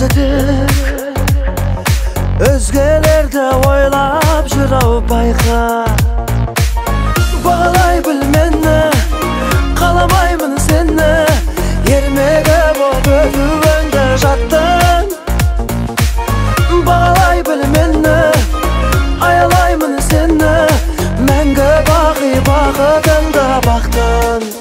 Өзі тек өзгелерді ойлап жүр-ау байқа. Бағалай біл мені, қаламаймын сені, ермегі боп өтуіңді жаттың. Бағалай біл мені, аялаймын сені, мәңгі бақи бақытыңды бақтың.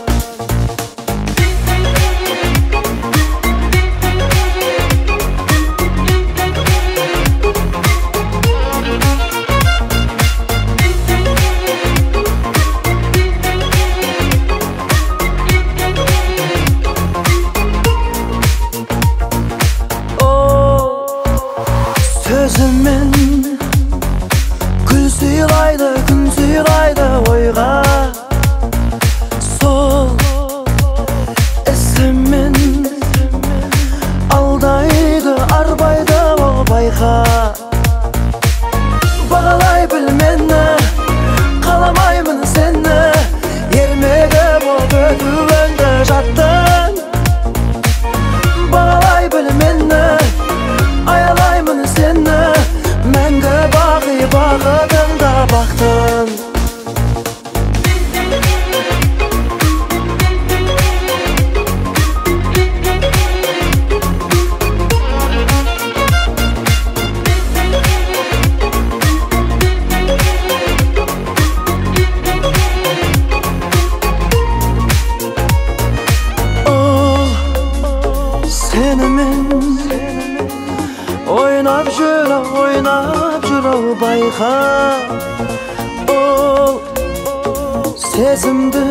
Сөзімен гүл сыйлайды, күн сыйлайды ойға. Сол ісімен алдайды, арбайды ол байқа. Бағалай біл мені, қаламаймын сені, ермегі боп өтуіңді жаттың. Бағалай біл мені, аялаймын сені, мәңгі бақи бақытыңда бақтың. Ол сенімен ойнап жүр-ау, ойнап жүр-ау байқа. Ол сезімді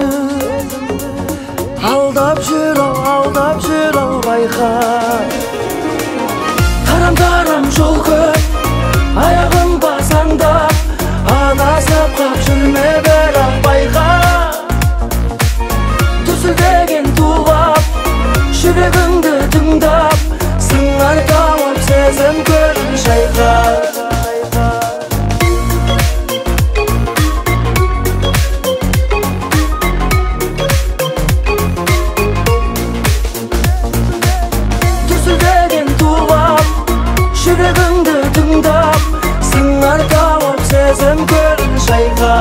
алдап жүр-ау, алдап жүр-ау байқа. Тарам-тарам жол көп, аяғың басаңдап, адасып қап жүрме бірақ байқа. Дүрсілдеген тулап, жүрегіңді тыңдап, сыңар тауып сезім көлін шайқа. Дүрсілдеген тулап, жүрегіңді тыңдап, сыңар тауып сезім көлін шайқа.